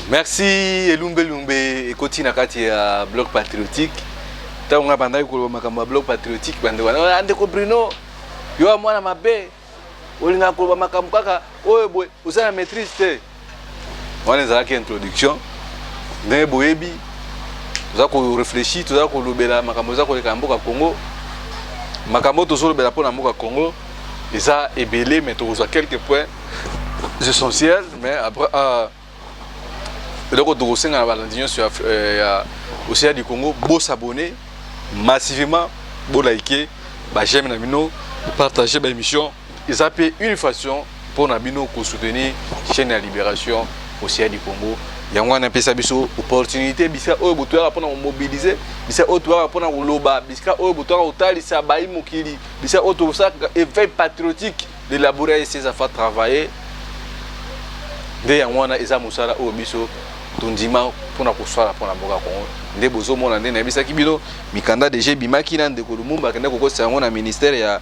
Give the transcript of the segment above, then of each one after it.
Merci. Elumbe lumbe ekoti na kati ya Bloc patriotique. Ntango ngai bandaki koloba makambo ya Bloc patriotique, bandeko wana, ndeko Bruno, yo ya mwana mabe, olingaka koloba makambo kaka oyo boye, oza na maîtrise te. Wana ezalaki introduction. Ndenge boyebi, toza korefléchir, toza kolobela makambo eza koleka na mboka Congo. Makambo oyo tozolobela mpona mboka Congo eza ebele, mais tokozwa quelques points essentiels. Mais après, eloko tokosenga na balandi nyonso ya Océan du Congo, bosabonner massivement, bolike, baj'aime na bino, partager baémission. Eza mpe une façon mpona bino kosoutenir chaîne ya Libération Océan du Congo. Yango wana epesa biso opportunité. Bisika oyo botoyaka mpona komobiliser, bisika oyo toyaka mpona koloba, bisika oyo botoyaka kotalisa bayi mokili, bisika oyo tosalaka éveil patriotique de labourer et ses affaires travailler, nde yango wana eza mosala oyo biso tondima mpona kosala mpona mboka Kongo. Nde bozomona, nde nayebisaki bino, mikanda deja ebimaki na ndeko Lumumba, akende kokotisa yango na ministère ya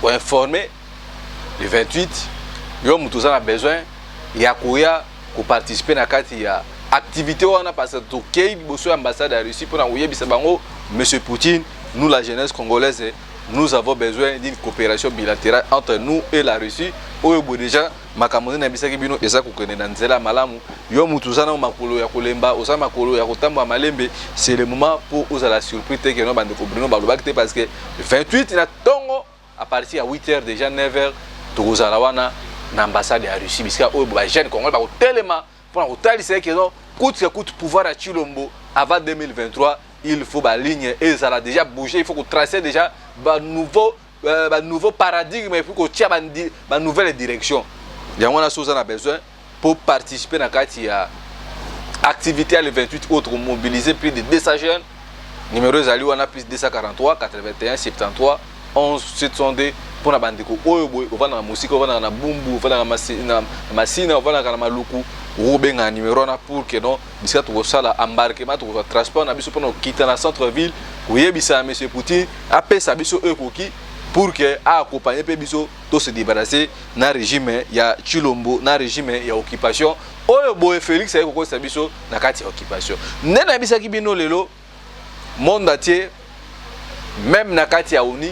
koinformer le 28. Yo moto oza na besoin ya koya koparticiper na kati ya activité wana, parce que tokei liboso ya ambassade ya Russie mpona koyebisa bango: monsieur Poutine, nous, la jeunesse congolaise, nous avons besoin d'une coopération bilatérale entre nous et la Russie. Oyo boye déjà makambo nde nayebisaki bino eza kokende na nzela malamu. Yo motu oza na makolo ya kolemba, oza makolo ya kotambola malembe, c'est le moment mpo ozala surpris te que non, bandeko Bruno balobaki te, parce que 28 na ntongo, à partir ya 8 heures, déjà 9 heures, tokozala wana na ambassade ya Russie, bisika oyo bajeune congolais bakotelema mpona kotalisa ye que non, coûte que coûte, pouvoir ya Tshilombo avant 2023, il faut baligne ezala déjà bouger, il faut kotracer déjà banouveau paradigme et puis kotia banouvelle direction. Yango wana, so oza na besoin pour participer na kati ya activité ya le 28 oyo tokomobiliser plus de 200 jeunes, numéro ezali wana: plus 243 81 73 11 702. Mpona bandeko oyo boye ovandaka mosika, ovandaka na Bumbu, ovandaka na Masina, ovandaka na Maluku, okobenga na numéro wana pour que non, bisika tokosala embarquement, tokozwa transport na biso mpona kokita na centre ville, koyebisa na monsieur Poutine apesa biso oyo ekoki pour que aaccompagne mpe biso tose débarrasser na régime ya Tshilombo, na régime ya occupation oyo boye Félix aye kokosa biso na kati ya occupation. Nde nayebisaki bino, lelo monde entier, même na kati ya ONU,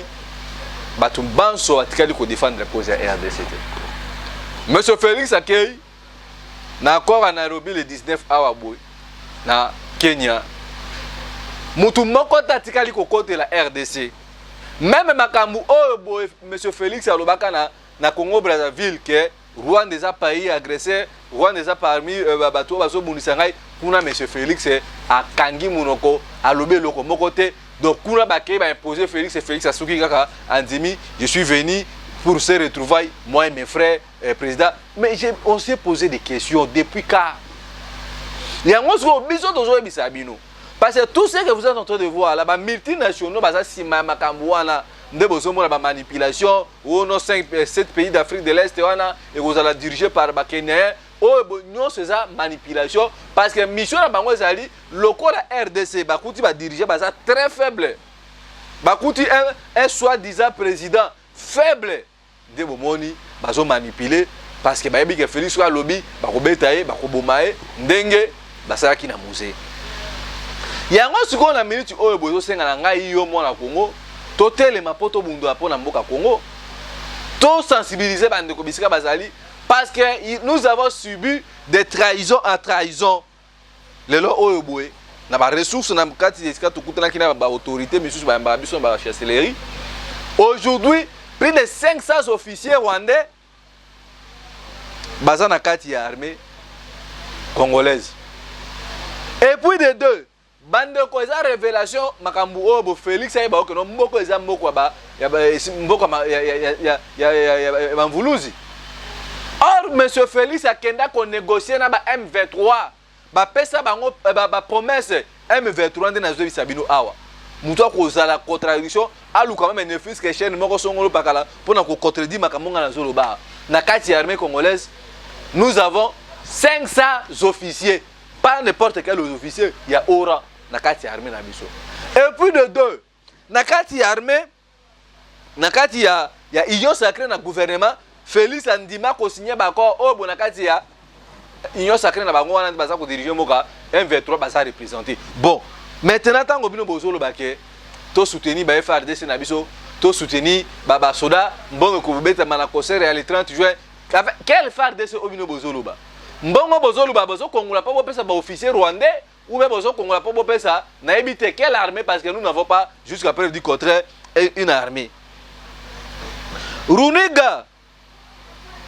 bato banso batikali kodéfendre cause ya RDC te. Monsieur Félix akei na accord ya Nairobi le 19 awa boye na Kenya, mutu moko te atikali kokotela RDC. Même makambo oyo boye monsieur Félix alobaka na Congo Brazzaville que Rwanda eza pays agresseur, Rwanda eza parmi bato oyo bazobundisa ngai kuna, monsieur Félix akangi monoko, alobi eloko moko te. Donc kuna bakei baimpose Félix, Félix asuki kaka andimi: je suis venu pour se retrouvailles, moi et mes frères président. Mais on s'est posé des questions depuis car yango sikoyo biso tozoyebisa bino, parce que tout ce que vous êtes en train de voir là, bamultinationaux baza nsima ya makambo wana. Nde bozomona bamanipulation oyo no 5 7 pays d'Afrique de l'Est wana ekozala dirigé par bakenyans. Oyo nyonso eza manipulation, parce que mission na bango ezali lokola RDC bakuti badirige baza très faible, bakuti un soi-disant président faible. Nde bomoni bazomanipuler, parce que bayebi que Félix oyo alobi, bakobeta ye, bakoboma ye ndenge basalaki na Mzee. Yango sikoyo na miniti oyo bozosenga na ngai, yo mwana Kongo, totelema mpo tobundula mpo na mboka Kongo, tosensibiliser bandeko bisika bazali, parce que nous avons subi des trahisons en trahison. Lelo oyo boye na baressource na kati esika tokutanaki na baautorité misusu, bayambaka biso na bachancellerie, aujourd'hui plus de 500 officiers rwandais baza na kati ya armée congolaise. Et puis de deux, bandeko, eza révélation. Makambo oyo bo Félix ayeba okeno mboka eza mboka mboka ya bamvuluzi. Or monsieur Félix akenda konégocier na ba M23, bapesa bango bapromesse M23. Nde nazoyebisa bino awa, moto akozala contradiction, aluka même ne fût-ce que chaîne moko songolo pakala mpona kocontredire makambo nga nazoloba. Na kati ya armée congolaise, nous avons 500 officiers, pas n'importe quel officier ya haut rang na kati ya armée na biso. Et puis de deux, na kati ya armée, na kati ya Union sacrée, na gouvernement, Félix andima kosigner baaccord oyo bo na kati ya Union sacrée na bango wana baza kodiriger mboka, M23 baza représenté. Bon, maintenant ntango bino bozoloba ke tosoutenir ba FARDC na biso, tosoutenir basoda, mbongo ekobetama na concert ya le 30 juin, quel FARDC oyo bino bozoloba? Mbongo bozoloba, bozokongola mpo bopesa baofficier rwandais ou bien bozokongola mpo bopesa nayebi te quelle armée? Parce que nous n'avons pas, jusqu'à preuve du contraire, une armée. Runiga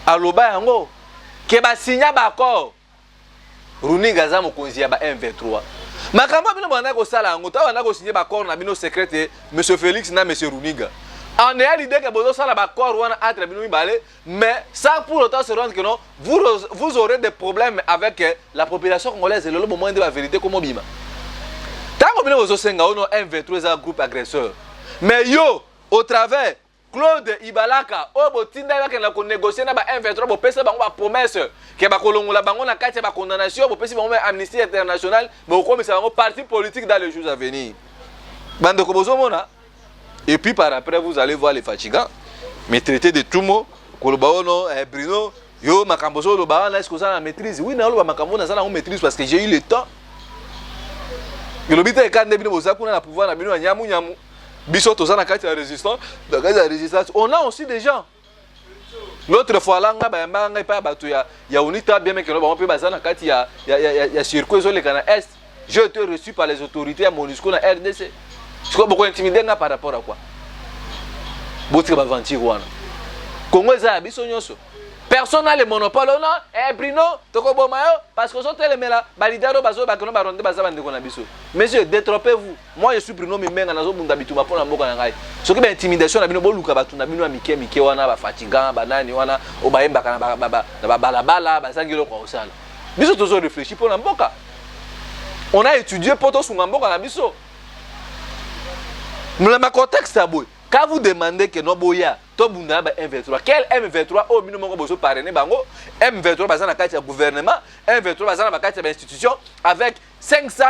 aloba yango ke basinya baaccord. Runiga aza mokonzi ya ba M23. Makambo bino banda kosala yango, ntango banda kosigner baaccord na bino secret te, monsieur Félix na monsieur Runiga, en ayant l'idée que bozosala baaccord wana entre bino mibale, mais sans pour autant se rendre que non, vous, vous aurez des problèmes avec la population congolaise. Lelo bomoi nde bavérité komo bima. Ntango bino bozosenga ono M23 eza groupe agresseur, mais yo, au travers Claude Ibalaka oyo botindaki bakenda konégocier na ba M23, bopesa bango bapromesse ke bakolongola bango na kati ya bacondamnation, bopesi bango Amnesty International, bokomisa bango parti politique dans les jours à venir. Bandeko, bozomona? Et puis par après, vous allez voir les fatigants me traiter de tout mot, koloba ono eh, Bruno, yo makambo ozoloba wana, est-ce que oza na maîtrise? Oui, naoloba makambo naza nango maîtrise parce que j'ai eu le temps. Elobi te eka nde bino boza kuna na pouvoir na bino ya nyamu nyamu, biso toza na kati ya résistance. Na kati ya résistance, on a aussi des gens. L'autre fois la nga bayambaka ngai epai ya bato ya UNITA, bien mekeno bango mpe baza na kati ya circuit ezoleka na Est. J'ai été reçu par les autorités ya MONUSCO na RDC. Sikoyo boko intimider nga par rapport à quoi? Botika baventure wana. Congo eza ya biso nyonso, personne n'a le monopole. Ono eh, Bruno, tokoboma yo parce que ozotelemela baleader oyo bazoyebaka no barwandais baza bandeko na biso. Monsieur, détrompez-vous. Moi, je suis Bruno Mimbenga, nazobunda bitumba mpo na mboka na ngai. Soki baintimidation na bino, boluka bato na bino ya mike mike wana, bafatigant, banani wana oyo bayembaka na babalabala, bazangi eloko ya kosala. Biso tozo réfléchir mpo na mboka, on a étudié mpo tosunga mboka na biso. Na contexte ya boye, quand vous demandez que no boya tobunda na ba M23, quel M23 oyo bino moko bozo parrainer bango? M23 baza na kati ya gouvernement, M23 baza na bakati ya bainstitution avec 500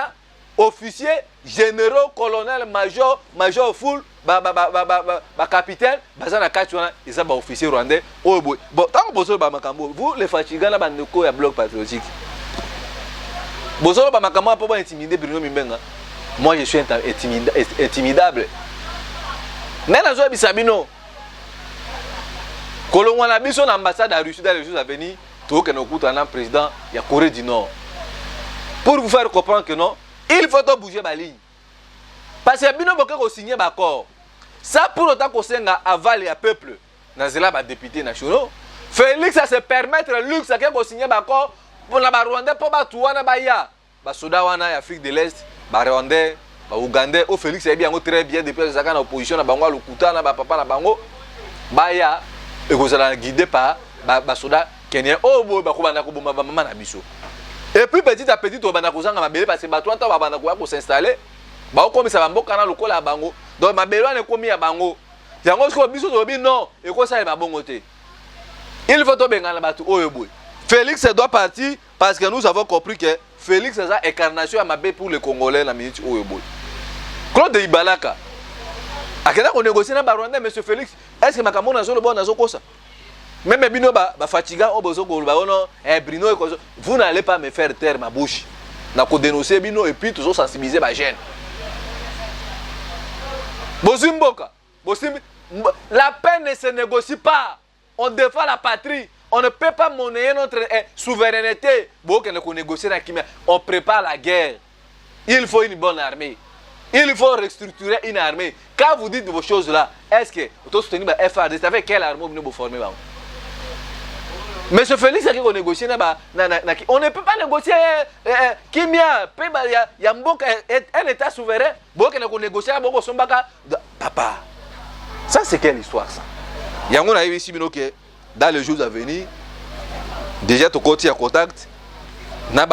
officiers généraux, colonel, major, major full, bacapitaine baza na kati wana, eza baofficier rwandais oyo boye. Bon, ntango bozoloba makambo, vous les fatigants na bandeko ya Bloc patriotique, bozoloba makambo wana mpo baintimider Bruno Mimbenga. Moi, je suis intimidable. Ngai nazoyebisa bino, kolongwa na biso na ambassade ya Russie, dans les jours à venir tokokende kokutana na président ya Corée du Nord pour vous faire comprendre que non, il faut to bouger baligne, parce que bino boke kosigner baaccord ça pour autant kosenga aval ya peuple na nzela badéputé nationaux. Félix ase permettre luxe, ake kosigner baaccord mpona barwandais, mpo bato wana baya, basoda wana ya Afrique de l'Est, barwandais, baougandais oyo Félix ayebi yango très bien depuis azalaka na opposition na bango, alokuta na bapapa na bango, baya ekozala guidé par basoda kenyan oyo boye bakobanda koboma bamama na biso. Et puis petit à petit tobanda kozanga mabele, parce que bato wana ntango babanda koya kos'installer, bakokomisa bamboka na lokola ya bango. Donc mabele wana ekomi ya bango. Yango sikoyo biso tolobi non, ekosalema bongo te. Il faut tobengana bato oyo boye. Félix doit partir parce que nous avons compris que Félix aza incarnation ya mabe pour le Congolais na minute oyo boye. Claude Ibalaka akenda konégocier na barwandais. Monsieur Félix, est ce que makambo nazoloba oyo nazokosa? Même bino bafatigant oyo bozokoloba ono eh, Bruno, vous n'allez pas me faire taire ma bouche. Na kodénoncer bino et puis tozosensibiliser bajeune. Bozwi mboka, bosimbi. La paix ne se négocie pas, on défend la patrie, on ne peut pas monnayer notre souveraineté. Bokende konégocier na kimia, on prépare la guerre. Il faut une bonne armée, il faut restructurer une armée. Quand vous dites vos choses là, est-ce que tosoutenir ba FARDC avec quelle armée? Bino boformer bango. Monsieur Félix aki konégocier na ba na, on ne peut pas négocier kimia mpe ya mboka, un état souverain. Bokende konégocier, bokosombaka papa. Ça, c'est quelle histoire, ça? Yango nayebisi bino ke dans les jours à venir, déjà tokoti ya contact na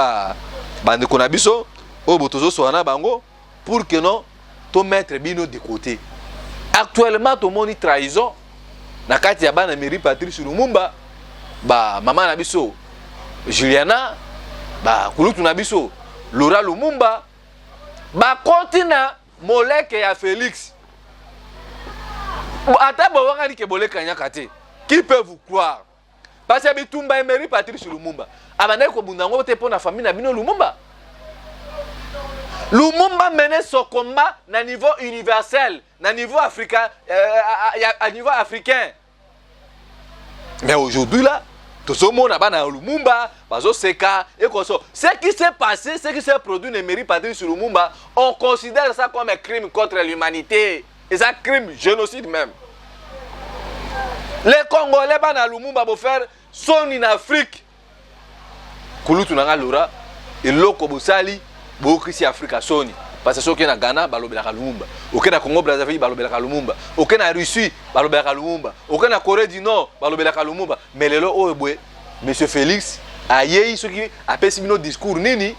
bandeko na biso oyo bo tozosola na bango pour que non, tomettre bino de côté. Actuellement tomoni trahison na kati ya bana mairie Patrice Lumumba, bamama na biso Juliana, bakulutu na biso Laura Lumumba, bakoti na moleke ya Félix. Ata bowangani ke bolekanyaka te, qui peut vous croire? Parce que bitumba Emery Patrice Lumumba abandaki kobunda yango te mpo na famille na bino Lumumba. Lumumba menait son combat na niveau universel, na niveau africain, à niveau africain. Mais aujourd'hui là, tozomona bana ya Lumumba bazoseka ekoso. Ce qui s'est passé, ce qui s'est produit na Emery Patrice Lumumba, on considère ça comme un crime contre l'humanité. Eza crime, génocide même. Les Congolais, bana Lumumba, bofaire soni na Afrique. Kulutu na nga Lora, eloko bosali, boyokisi Afrika soni, parce que soki na Ghana, balobelaka Lumumba, oke na Congo Brazzaville, balobelaka Lumumba, oke na Russie, balobelaka Lumumba, oke na Corée du Nord, balobelaka Lumumba. Mais lelo oyo boye, monsieur Félix ayei, soki apesi bino discours nini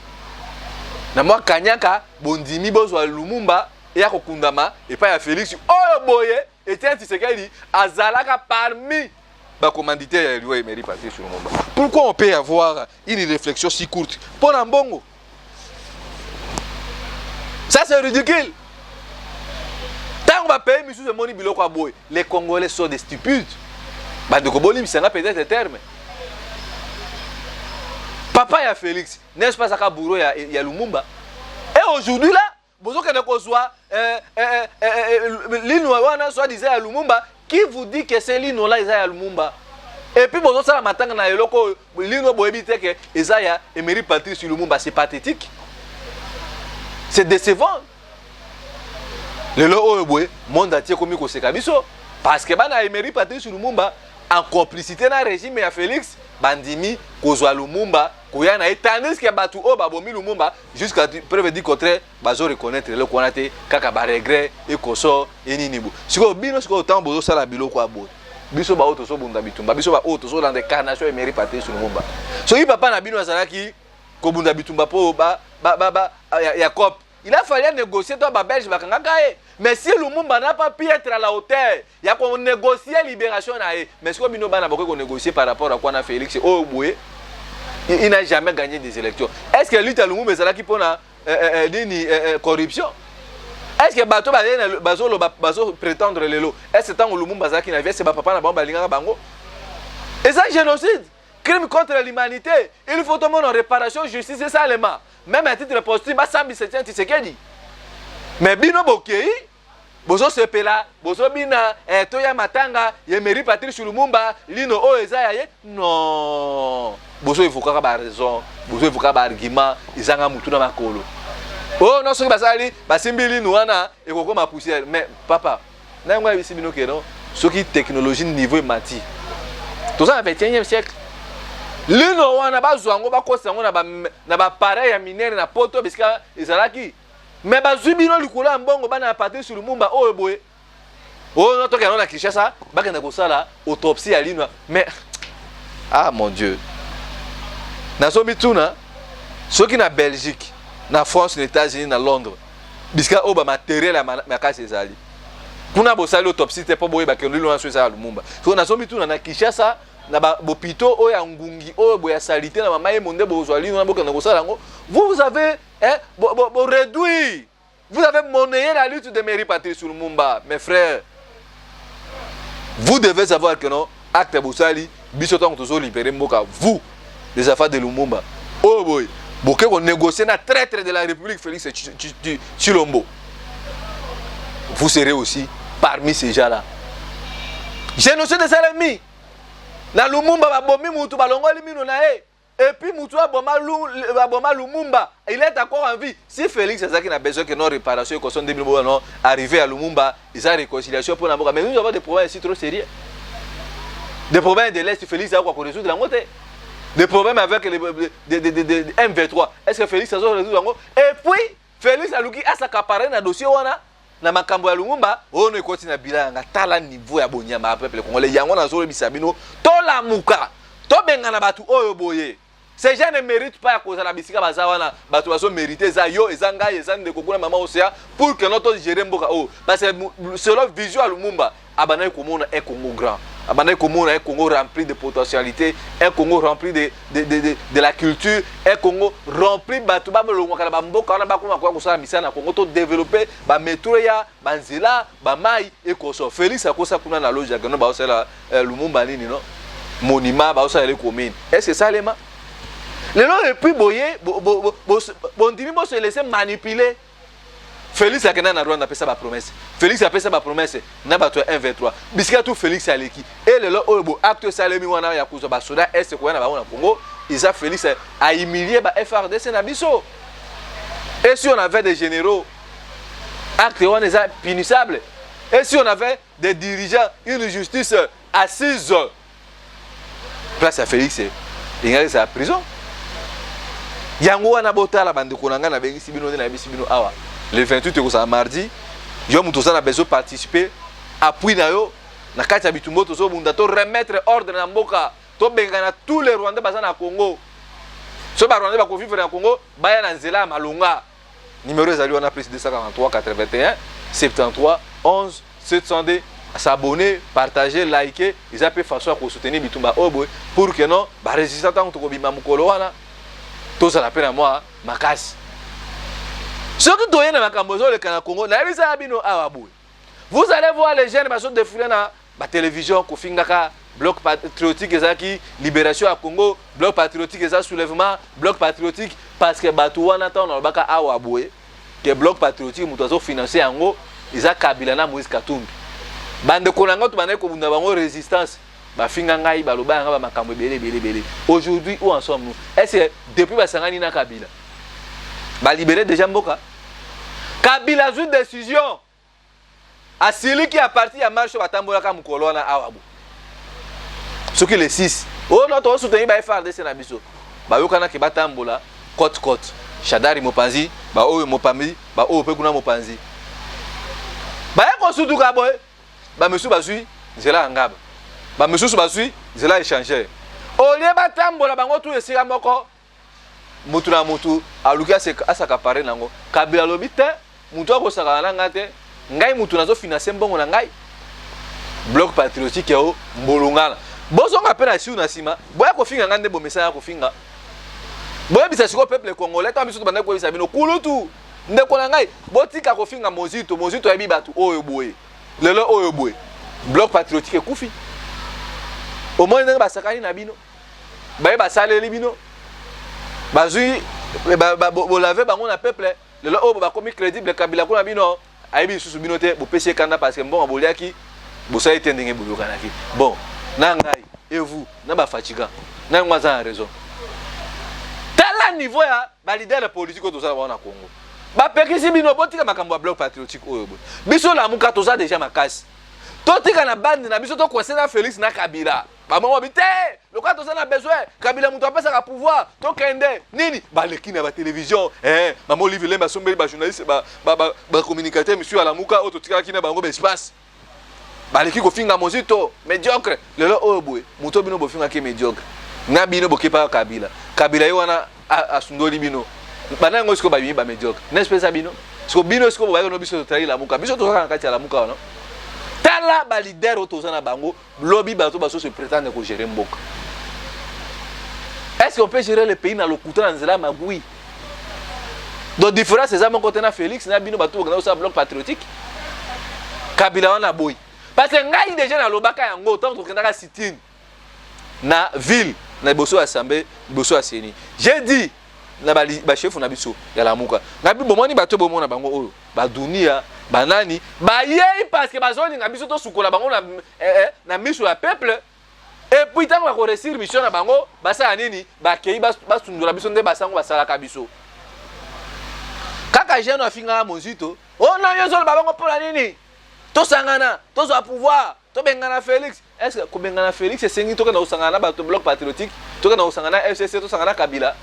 na mwa kanyaka, bondimi bozwa Lumumba eya kokundama epai ya Félix. Oyo boye, Etienne Tshisekedi azalaka parmi bacommanditaire ya liwa Emery Patrice Lumumba. Pourquoi on peut avoir une réflexion si courte mpo na mbongo? Ça, c'est ridicule. Ntango bapays misusu emoni biloko ya boye, les Congolais sont des stupides. Bandeko, bolimbisanga peut-être terme. Papa ya Félix, n'est-ce pas, azaka bourreau ya Lumumba? Et aujourd'hui là, bozokende kozwa lino wana soi-disant ya Lumumba. Qui vous dit que ce lino là eza ya Lumumba? Et puis bozosala matanga na eloko oyo, lino boyebi te ke eza ya Emery Patrice Lumumba. C'est pathétique, c'est décevant. Lelo oyo boye, monde entier ekomi koseka biso, parce que bana ya Emery Patrice Lumumba, en complicité na régime ya Félix, bandimi kozwa Lumumba, koya na ye, tandis que bato oyo babomi Lumumba, jusqu'à preuve du contraire, bazo reconnaître eloko wana te, kaka baregret ekoso enini bo. Sikoyo bino, sikoyo ntango bozosala biloko ya boye, biso baoyo tozobunda bitumba, biso baoyo tozolanda incarnation Emery Patrice Lumumba, soki papa na bino azalaki kobunda bitumba mpo ba, ba, ba, ba, ya cop, il a fallu négocier to Babelge bakangaka ye. Mais si Lumumba n'a pas pu être à la hauteur ya konégocier libération na ye, mais sikoyo bino bana bokoki konégocier par rapport à quoi na Félix oyo boye? Il n'a jamais gagné des élections. Est ce que lutte ya Lumumba ezalaki mpona nini? Corruption? Est ce que bato bazoloba, bazoprétendre lelo, est ce que ntango Lumumba azalaki na vie, est ce bapapa na bango balingaka bango? Eza génocide, crime contre l'humanité. Il faut tomona réparation, justice esalema, même à titre posthume, basambisa Etienne Tshisekedi. Mais bino bokei, bozosepela, bozobina, toya matanga ya Emery Patrice Lumumba, lino oyo eza ya ye. Non, bozoevokaka baraison, bozoevokaka baargument ezanga mutu na makolo. Oyo non, soki basali, basimbi lino wana, ekokoma poussière. Mais papa na yango ayebisi bino ke non, soki technologie niveau emati, toza na 21e siècle, lino wana bazwa yango, bakosa yango na baappareil ya minere na Poto bisika ezalaki. Mais bazwi bino likolo ya mbongo, bana ya Patrice Lumumba oyo boye, oyo tokenda na Kinshasa, bakende kosala autopsie ya lino. Mais ah mon Dieu, nazomituna soki na Belgique, na France, na États-Unis, na Londres, bisika oyo bamatériel ya makasi ezali kuna, bosali autopsie te mpo boyeba ke lino wana so eza ya Lumumba. So nazomituna, na Kinshasa, na bopito oyo ya ngungi, oyo boye ya saleté, na mama Yemo, nde bozwa lino wana, bokende kosala yango. Vous, vous avez, hein, bo, bo, bo réduit, vous avez monnayé la lutte de Emery Patrice Lumumba. Mes frères, vous devez savoir que non, acte bosali, biso ntango tozolibérer mboka, vous les affaires de Lumumba oyo boye, boke konégocier na traître de la République Félix Tshilombo, vous serez aussi parmi ces gens là. Génocide esalemi na Lumumba, babomi mutu, balongoli mino na ye, et puis mutu aboma Lumumba, il est encore en vie. Si Félix azalaki na besoin que non, réparation ekoso nde bino, non, arrivé à Lumumba eza réconciliation mpona mboka. Mais nous avons des problèmes ici trop sérieux, des problèmes de l'Est, Félix akoka korésoudre yango te. Des problèmes avec les de M23, est ce que Félix azo résoudre yango? Et puis Félix aluki as'accaparer na dossier wana, na makambo ya Lumumba oyo no ekoti na bila yanga. Tala niveau ya bonyama ya peuple congolais. Yango nazolobisa bino, tolamuka, tobengana bato oyo boye. Ces gens ne méritent pas ya kozala bisika baza wana. Bato bazomérite eza yo, eza ngai, eza ndeko kuna, mama Océan, pour que no togérer mboka oyo. Parce que selon vision ya Lumumba, abandaki komona un Congo grand, abandaki komona un Congo rempli de potentialité, un Congo rempli de la culture, un Congo rempli bato balongwaka na bamboka wana, bakoma koya kosala misala na Congo, todévelopper bamétro ya banzela, bamai ekoso. Félix akosa kuna na loge akeno baosala Lumumba nini. No, Monument baosalela commune, est ce que esalema lelo? Et puis boye bondimi bo se laisser manipuler. Félix akenda na Rwanda, apesa bapromesse. Félix apesa bapromesse na bato ya 1 23 bisika tu. Félix aleki e lelo oyo bo acte esalemi wana ya kozwa basoda este koya na bango na Congo, eza Félix ahumilie ba FARDC na biso. Et si on avait des généraux, acte wana eza punissable. Et si on avait des dirigeants, une justice assise, place ya Félix elingaki ezala prison. Yango wana botala, bandeko na ngai, nabengisi bino nde nayebisi bino awa, le 28 ekozala mardi. Yo moto oza na besoin participer, appui na yo na kati ya bitumba tozobunda, to remettre ordre na mboka, tobengana tous les Rwandais baza na Congo. So Barwandais bakovivre na Congo, baya na nzela ya malonga. Numéro ezali wana, +243 81 73 11 702. S'abonner, partager, liker, eza mpe façon ya kosoutenir bitumba oyo boye, pour que non barésistant, ntango tokobima mokolo wana, tozala mpe na mwa makasi. Soki toye na makambo ezoleka na Congo, nayebisaka bino awa boye, vous allez voir les jeunes bazodéfiler na batélévision kofingaka Bloc patriotique ezalaki libération ya Congo, Bloc patriotique eza soulèvement, Bloc patriotique, parce que bato wana, ntango nalobaka awa boye ke Bloc patriotique, moto azofinancer yango eza Kabila na Moïse Katumbi, bandeko na ngai to bandaki kobunda bango résistance, bafinga ngai, baloba yanga bamakambo ebele ebele ebele. Aujourd'hui, où en sommes nous? Est ce que depuis basangani na Kabila, balibérer déjà mboka? Kabila azwi décision, asiliki à partir ya marche batambolaka mokolo wana awa bo soki le 6 oyo no tozosoutenir ba FARDC na biso, bayokanaki batambola côte côte, Shadari mopanzi, baoyo mopanzi, baoyo mpe kuna mopanzi. Baye kosutuka boye, bamisusu bazwi nzela ya Ngaba, bamisusu bazwi nzela échangeur. Au lieu batambola bango tu esika moko, mutu na mutu aluki as'accaparer nango. Kabila alobi te, mutu akosakana na ngai te, ngai mutu nazofinancer mbongo na ngai Bloc patriotique yao mbolongana. Bozonga mpe na siu na nsima, boya kofinga ngai nde bomesana kofinga. Boyebisa sikoyo peuple congolais, ntango biso tobandaki koyebisa bino, kulutu ndeko na ngai, botika kofinga Mozito. Mozito ayebi bato oyo boye, lelo oyo boye Bloc patriotique ekufi. Omoni ndenge basakani na bino, baye basaleli bino, bazwi bolave bango na peuple. Lelo oyo bakomi crédible. Kabila kuna bino ayebi lisusu bino te, bopesi ye kanda parce que mbongo boliaki, bosali te ndenge boyokanaki. Bon, na ngai et vous na bafatiga na yango, aza na raison. Tala niveau ya baleader politique oyo tozala bango na Congo. Bapekisi bino, botika makambo ya Bloc patriotique oyo boye. Biso Lamuka toza déjà makasi, totika na bande na biso, tokwese na Félix na Kabila. Bamongo bi te, lokola toza na besoin Kabila moto apesaka pouvoir, tokende nini, baleki na batélévision. Eh, mama Olive Lembe asombeli bajournaliste, bacommunicateur monsieur Alamuka oyo totikalaki na bango baespace, baleki kofinga Mozito médiocre. Lelo oyo boye, moto bino bofingaki médiocre na bino, bokepaka Kabila. Kabila ye wana asundoli bino bana yango, sikoyo babimi bamédiocre, n'est-ce pas? Eza bino siko, bino sikoyo bobayaki no, biso totali Lamuka, biso tozaka na kati ya Lamuka wana. Tala baleader oyo toza na bango lobi, bato bazo se prétendre kogérer mboka. Est ce qu'on peut gérer le pays na lokuta, na nzela ya magui? Donc différence eza moko te na Félix na bino bato bokenda kosala Bloc patriotique. Kabila wana boyi, parce que ngai déjà nalobaka yango ntango tokendaka sit-in na ville, na liboso ya assemblée, liboso ya CENI. J'ai dit na bashefu na biso ya Lamuka, ngabi bomoni bato, bomona bango oyo badunia banani bayei, parce que bazolinga biso tosukola bango na miso ya peuple. Et puis ntango bakoréussir mission na bango, basala nini? Bakei basundola biso nde basango basalaka biso kaka. Jeune afingaka Mozito o na yo, ozoloba bango mpona nini? Tosangana, tozwa pouvoir, tobengana Félix. Est ce que kobengana Félix esengi tokenda kosangana na bato Bloc patriotique, tokenda kosangana na FCC, tosangana na Kabila?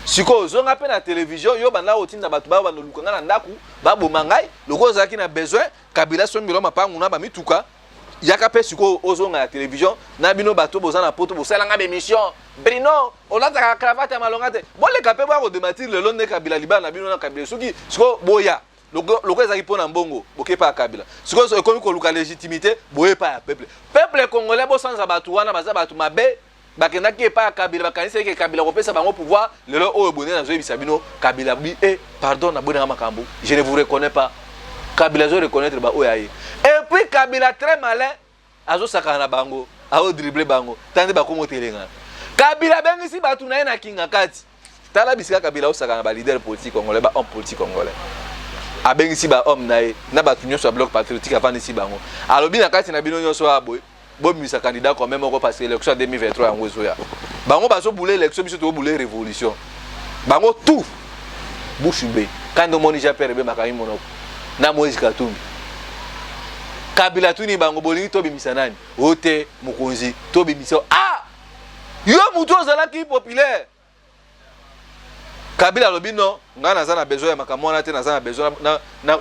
Sikoyo ozonga mpe na télévision, yo banda kotinda bato bao bandoluka ngai na ndako, baboma ngai. Lokola ozalaki na besoin Kabila sombelo mapangu na bamituka, yaka mpe sikoyo ozonga na télévision na bino bato boza na Poto, bosalanga bémission. Brino olataka cravate ya malonga te, boleka mpe boya kodémentir lelo nde Kabila libala na bino na Kabila. Soki sikoyo boya, loko ezalaki mpo na mbongo, bokepa ya Kabila. Sikoyo ekomi koluka légitimité, boyepa ya peuple. Peuple congolais, bosanza bato wana, baza bato mabe. Bakendaki epai ya Kabila, bakanisi eke Kabila kopesa bango pouvoir. Lelo oyo bonde nazoyebisa bino, Kabila bi e pardon, nabonaka makambo, je ne vous reconnais pas. Kabila azo reconnaître baoyo aye. Et puis Kabila très malin, azosakana na bango. Ao dribble bango. Tande bakomo telengana. Kabila abengisi bato na ye na Kingakati. Tala bisika Kabila osaka na ba leader politique congolais, ba homme politique congolais. Abengisi ba homme na ye na bato nyonso ya bloc patriotique, avandisi bango. Alobi na kati na bino nyonso awa boye, bobimisa candidat commun moko parce que élection ya 2023 yango ezoya. Bango bazobula élection, biso tobula révolution. Bango tout bouche bée. Quand omoni Jean-Pierre Bemba akangi monoko na Moïse Katumbi. Kabila tuni bango, bolingi tobimisa nani? O te mokonzi, tobimisa. Ah! Yo mutu ozalaki populaire. Kabila alobi non, ngai naza na besoin ya makambo wana te, naza na besoin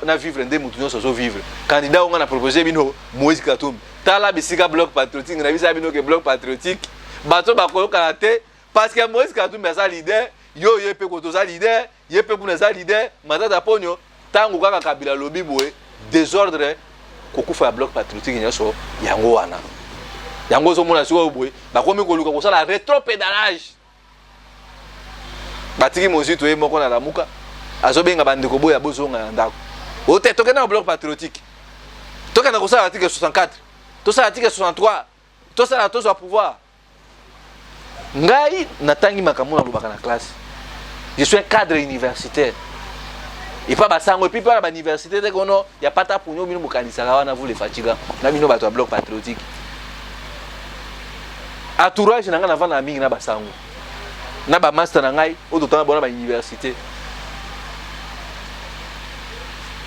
na vivre nde mutu nyonso azo vivre. Candidat oyo ngai na propose bino, Moïse Katumbi. Tala bisika bloc patriotique na bisa bino ke bloc patriotique bato bakoyokana te parce que Moïse Katumbi aza leader, yo ye mpe koto oza leader, ye mpe kuna aza leader, Matata Ponyo. Ntango kaka Kabila alobi boye, désordre, kokufa ya bloc patriotique nyonso yango wana. Yango ozomona sikoyo boye bakomi koluka kosala rétropédalage. Batiki Mozito ye moko na Lamuka, azobenga bandeko boya bozonga na ndako. Ote tokende na bloc patriotique, tokende kosala article 64, tosala article 63, tosala tozwa pouvoir. Ngai natangi makambo nalobaka na classe, je suis un cadre universitaire epa basango epi mpe na bauniversité te kono ya pata punyo bino bokanisaka wana, vous les fatigants na bino bato ya bloc patriotique. Entourage na ngai, navanda na mingi na basango na bamaster na ngai oyo totanga bona bauniversité.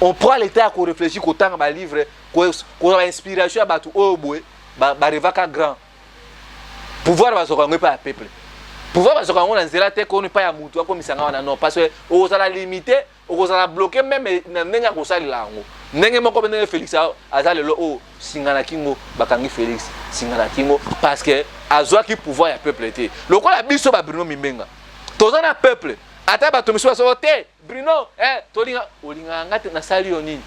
On prend le temps ya koréfléchir, kotanga balivre, kozwa bainspiration ya bato oyo boye barêvaka grand. Pouvoir bazwaka yango epai ya peuple, pouvoir bazwaka yango na nzela te kono epai ya mutu akomisanga wana, non, parce que okozala limité, okozala bloqué même na ndenge ya kosalela yango. Ndenge moko mpe ndenge Félix aza lelo oyo, singa na kingo, bakangi Félix singa na kingo parce que azwaki pouvoir ya peuple te. Lokola biso ba Bruno Mimbenga toza na peuple, ata bato misusu basoki te, Bruno tolinga olingaka nga te, nasali yo nini?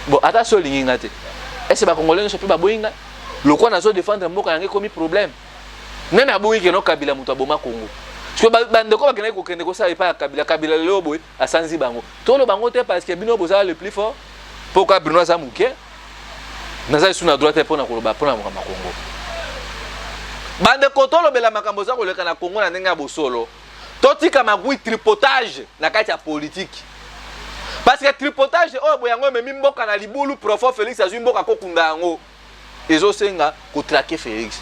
Bon, ata so olingi nga te, ese bakongolais nyonso mpe baboyi nga lokwa nazodefendre mboka yango, ekomi problème. Nani aboyi keno Kabila moto aboma Congo? Parce bandeko bakendaki kokende kosala epai ya Kabila, Kabila lelo boye asanzi bango. Toloba bango te parce que bino bozala le plus fort. Mpo ka Bruno aza moke, naza lisusu na droit te mpona koloba mpona makambo ya Congo. Bandeko, tolobela makambo eza koleka na Congo na ndenge ya bosolo. Totika magui tripotage na kati ya politike parce que tripotage oyo boye yango ememi mboka na libulu profond. Félix azwi mboka kokunda yango, ezosenga kotraquer Félix.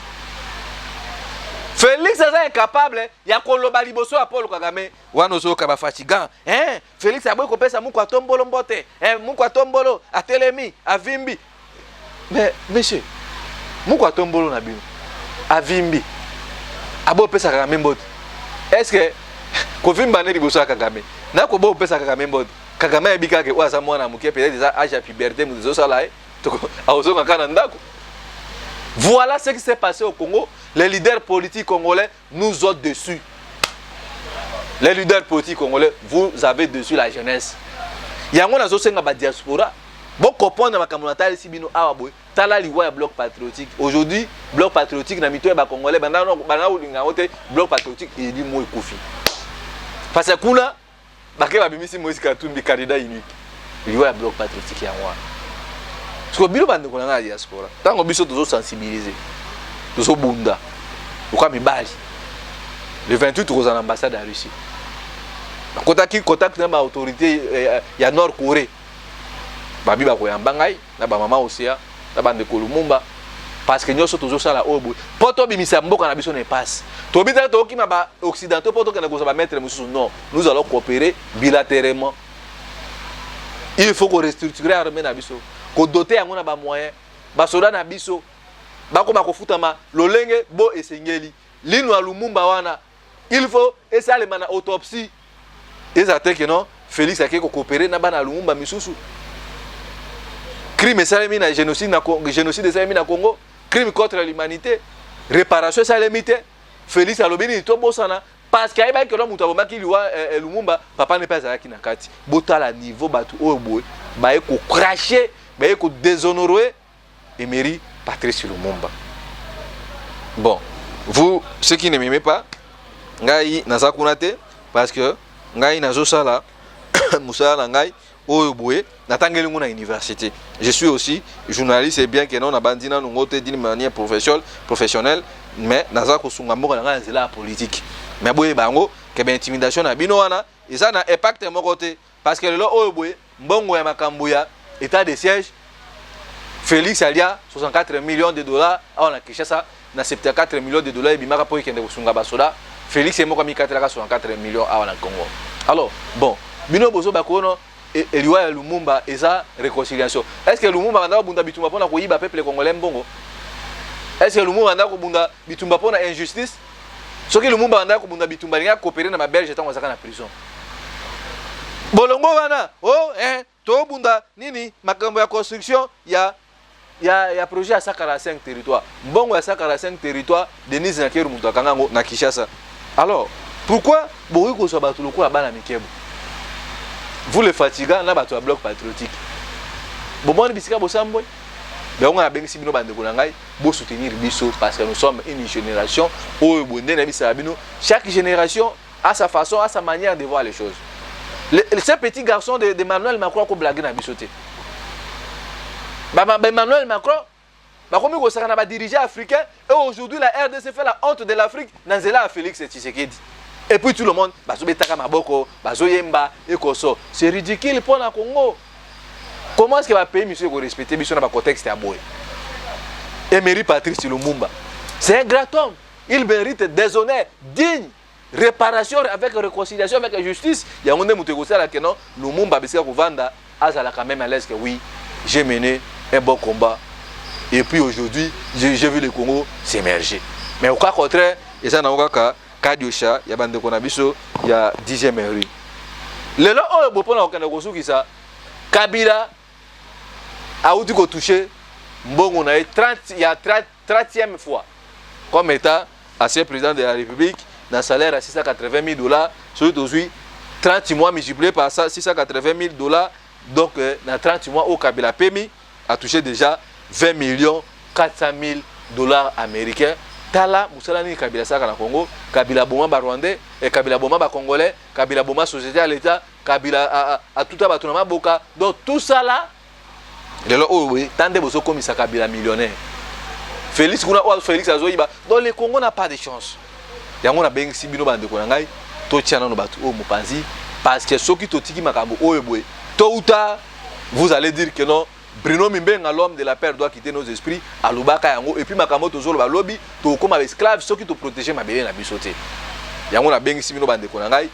Félix aza incapable ya koloba liboso ya Paul Kagame. Wana ozoyoka bafatigant, hein? Félix aboyi kopesa muku atombolo mbote, hein? Muku atombolo atelemi, avimbi. Mais monsieur, muku atombolo na bino avimbi, aboyi opesa Kagame mbote. Est ce que kovimba nde liboso ya Kagame na koboyi opesa Kagame mbote? Kagame ayebi kaka oyo aza mwana moke, peut-être eza âge ya puberté moto ezosala ye, akozonga kaka na ndako. Voilà ce qui s'est passé au Congo. Les leaders politiques congolais nous ont déçus. Les leaders politiques congolais, vous avez déçu la jeunesse. Yango nazosenga badiaspora bocomprendre makambo natalisi bino awa boye. Tala liwa ya bloc patriotique. Aujourd'hui, bloc patriotique na mito ya bacongolais banda kolinga yango te. Bloc patriotique eli mo ekufi parce que kuna bake babimisi Moïse Katumbi candidat unique. Liwa ya bloc patriotique yango wana. Siko bino bandeko na ngai ya diaspora, ntango biso tozosensibiliser, tozobunda lokola mibali, le 28 tokozala na ambassade ya Russie. Nakotaki contact na baautorité ya Nord Corée, babi bakoyamba ngai na bamama Océa na bandeko Lumumba parce que nyonso tozosala oyo boye mpo tobimisa mboka na biso na epasi. Tobitaka tokokima baoccidentaux mpo tokende kozwa bamaître mosusu? Non, nous allons coopérer bilatéralement. Il faut korestructurer armée na biso, kodoter yango na bamoyen, basoda na biso bakoma kofutama lolenge bo esengeli. Lino ya Lumumba wana, il faut esalema na autopsie. Eza te ke non, Félix akei kocoopérer na bana ya Lumumba misusu. Crime esalemi na génocide, na génocide esalemi na Congo, crime contre l'humanité, réparation esalemi te. Félix alobi nini? Tobosana parce que ayebaki kelo moto abomaki liwa Lumumba, papa ne mpe azalaki na kati. Botala niveau bato oyo boye baye kocracher, baye kodéshonorer Emery Patrice Lumumba. Bon, vous ceux qui ne m'aimez pas, ngai naza kuna te parce que ngai nazosala mosala na ngai. Oyo boye natangeli ngo na université. Je suis aussi journaliste, et bien que non, nabandi nanu ngo te d'une manière professionnelle, mais naza kosunga mboka na ngai na nzela ya politique. Mais boyeba yango ke baintimidation na bino wana eza na impact moko te, parce que lelo oyo boye, mbongo ya makambo ya état de siège, Félix alia 64 millions de dollars awa na Kinshasa. Na 74 millions de dollars ebimaka mpo ekende kosunga basoda, Félix ye moko amikatelaka 64 millions awa na Congo. Alors bon, bino bozoba kono eliwa ya Lumumba eza réconciliation. Est ce que Lumumba banda kobunda bitumba mpona koyiba peuple congolais mbongo? Est ce que Lumumba banda kobunda bitumba mpona injustice? Soki Lumumba banda kobunda bitumba, alingi akopere na Babelge ntango azalaka na prison. Bolongo wana o eh, tobunda nini? Makambo ya construction ya projet ya 145 territoire, mbongo ya 145 territoire, Denise Nyakeru moto akanga yango na Kinshasa. Alors pourquoi bokoki kozwa bato lokola bana mikebo, vous le fatiga na bato ya Bloc patriotique? Bomoni bisika bosambwe yango. Nabengisi bino, bandeko na ngai, bosoutenir biso, parce que nous sommes une génération oyo boye nde nayebisaka bino: chaque génération a sa façon, a sa manière de voir les choses. Ce petit garçon de Emmanuel Macron akoblague na biso te. Ba Emmanuel Macron bakomi kosaka na badirigeants africains, et aujourd'hui la RDC fait la honte de l'Afrique na nzela ya Félix Tshisekedi, et puis tout le monde bazobetaka maboko, bazoyemba ekoso. C'est ridicule mpo na Congo. Comment est-ce que bapays misusu ekorespecte biso na bacontexte ya boye? Emery Patrice Lumumba, c'est un grand homme, il mérite des honneurs dignes, réparation avec réconciliation, avec justice. Yango nde moto ekosala ke non, Lumumba bisika kovanda azala quand même à l'aise que oui, j'ai mené un bon combat et puis aujourd'hui j'ai vu le Congo s'émerger. Mais au cas contraire, eza nango kaka kadiosha ya bandeko na biso ya 10e rue. Lelo oyo bo mpona kokende kosukisa, Kabila awuti kotouche mbongo na ye 30 ya 30e fois comme état ancien président de la République, na salaire ya 680 000 dollars. Soki tozwi 30 mois multiplié par 680 000 dollars, donc na 30 mois oyo Kabila pemi atouché déjà 20 millions 400 000 dollars américains. Tala mosala nini Kabila asalaka na Congo. Kabila boma Barwandais e, Kabila boma Bacongolais, Kabila boma société ya l'État, Kabila atuta bato na maboka. Donc tout ça là, lelo oyo boye, ta nde bozokomisa Kabila millionnaire. Félix kuna oyo Félix azoyiba. Donc le Congo n'a pas de chance. Yango nabengisi bino, bandeko na ngai, totia nano bato oyo mopanzi, parce que soki totiki makambo oyo boye, tôt ou tard vous allez dire que non, Bruno Mimbenga, l'homme de la paix, doit quitter nos esprits. Alobaka yango. Et puis makambo tozoloba, lobi tokóma baesclave soki toprotege mabele na biso te. Yango nabengisi bino, bandeko na ngai,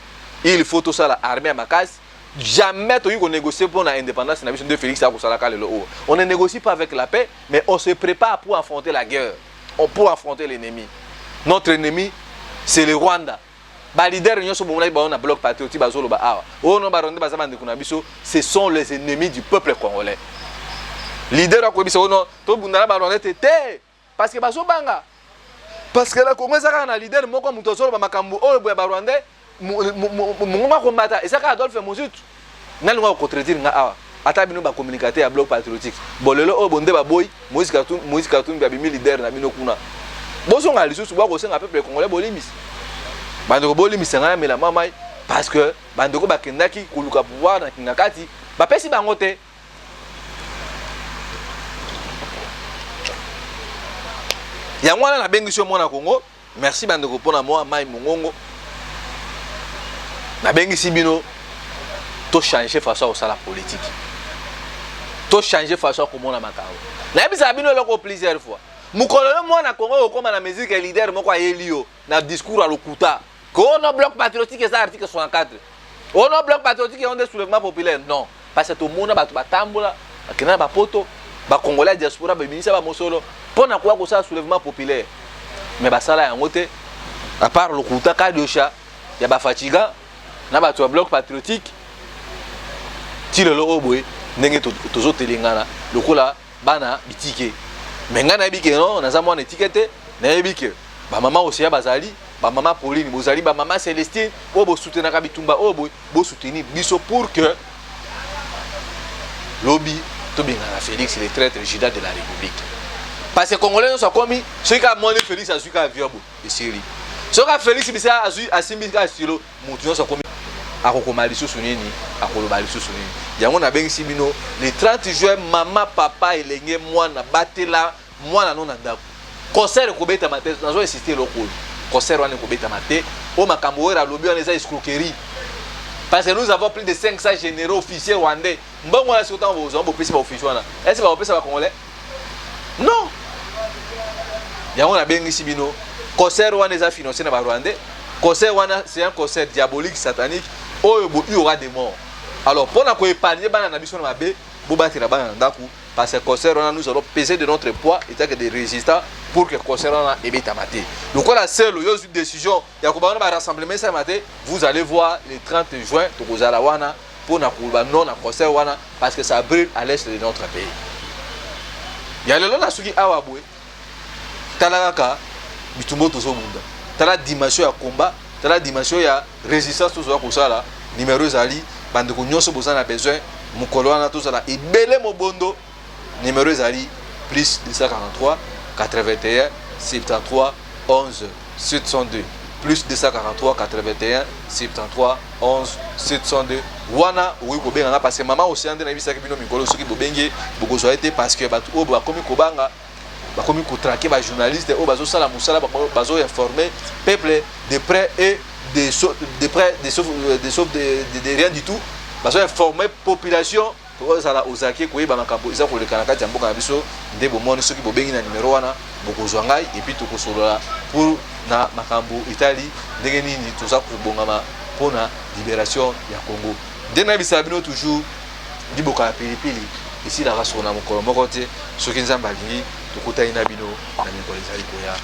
il faut tosala armée ya makasi. Jamais tokoki konégocier mpo na indépendance na biso nde Félix akosalaka lelo oyo. On ne négocie pas avec la paix, mais on se prépare pour affronter la guerre, pour affronter l'ennemi. Notre ennemi, c'est le Rwanda. Baleader nyonso bomonaki bango na Bloc patriotique bazoloba awa oyo no Barwandais baza bandeko na biso, ce sont les ennemis du peuple congolais. Leader akoyebisa oyo no tobunda na Barwandais te te, parce que bazobanga, parce que na Congo eza kaka na leader moko, moto azoloba makambo oyo boya Barwandais, mongongo akombata, eza kaka Adolphe Muzito. Nalinga kocontredire nga awa, ata bino bacommunicateur ya Bloc patriotique. Bon, lelo oyo bonde baboyi Moïse Katumbi. Moïse Katumbi abimi leader na bino kuna. Bozonga lisusu bwakosenga peuple congolais bolimbisi. Bandeko, bolimbisa ngai, namela mwa mai, parce que bandeko bakendaki koluka pouvoir na kinga kati, bapesi bango te. Yango wana nabengisi yo, mwana Congo. Merci bandeko mpona mwa mai mongongo. Nabengisi bino, tochange façon ya kosala politique, tochange façon ya komona makambo. Nayebisaka bino eloko plusieurs fois: mokolo yo mwana Congo okóma na mesure ke leader moko ayeli yo na discours ya lokuta ke ono Bloc patriotique eza article 64, ono Bloc patriotique yango nde soulèvement populaire, non. Parce que tomona bato batambola, bakenda na bapoto, Bacongolais ya diaspora babimisa bamosolo mpo na koya kosala soulèvement populaire, mais basala yango te, à part lokuta kadiosha ya bafatiga na bato ya Bloc patriotique. Ti lelo oyo boye, ndenge tozotelengana lokola bana bitike. Me ngai nayebi ke non, naza mwana etike te. Nayebi ke bamama Oseya bazali, bamama Pauline bozali, bamama Celestine oyo bosutenaka bitumba oyo boye, bosoutenir biso pour que lobi tobengana Félix, le traître Judas de la République. Parce que Congolais nyonso akomi, soki kaka moni Félix azwi kaka avion bo esili, soki kaka Félix bisa azwi, asimbi kaka stylo, motu nyonso akomi. Akokoma lisusu nini? Akoloba lisusu nini? Yango nabengisi bino le 30 juin. Mama, papa, elenge mwana, batela mwana no na ndako. Concert ekobetama te. Nazo insiste eloko oyo, concert wana ekobetama te. Oyo makambo oyo alobi wana eza escroquerie, parce que nous avons plus de 500 généraux, officiers rwandais. Mbongo wana, soki ntango bozwa, bopesi baofficier wana, est-ce bakopesa bacongolais? Non. Yango nabengisi bino, concert wana eza financé na barwandais. Concert wana, c'est un concert diabolique, satanique, oyo il y aura des morts. Alors, mpona koépargner bana na biso na mabe, bobatela bana na ndako, parce que concert wana, nous allons peser de notre poids étant que des résistants pour que concert wana ebetama te. Lokola selo yo ozwi décision ya kobanga na barassemblement esalema te, vous allez voir, le 30 juin tokozala wana mpona koloba non na concert wana, parce que ça brûle à l'est de notre pays. Ya lelo nasuki awa boye. Tala kaka bitumba tozobunda, tala dimension ya combat, tala dimension ya résistance tozoya kosala. Numero ezali, bandeko nyonso boza na besoin, mokolo wana tozala ebele mobondo. Numero ezali plus 243 81 73 11 702, plus 243 81 73 11 702. Wana okoki kobenganga, parce que mama Océan nde nayebisaki bino mikolo, soki bobengi bokozwa ye te, parce que bato oyo bakomi kobanga, bakomi kotraquer bajournaliste oyo bazosala mosala, bazoinformer peuple de près et de près de sauf de, sauf de rien du tout. Bazoinformer population, ozala ozalaki koyeba makambo eza koleka na kati ya mboka na biso. Nde bomoni, soki bobengi na nimero wana, bokozwa ngai, et puis tokosolola pour na makambo etali ndenge nini toza kobongama mpona libération ya Congo. Nde nayebisaka bino toujours, liboka ya pilipili esilaka soko na mokolo moko te. Soki Nzambe alingi, tokutani na bino na mikolo ezali koya.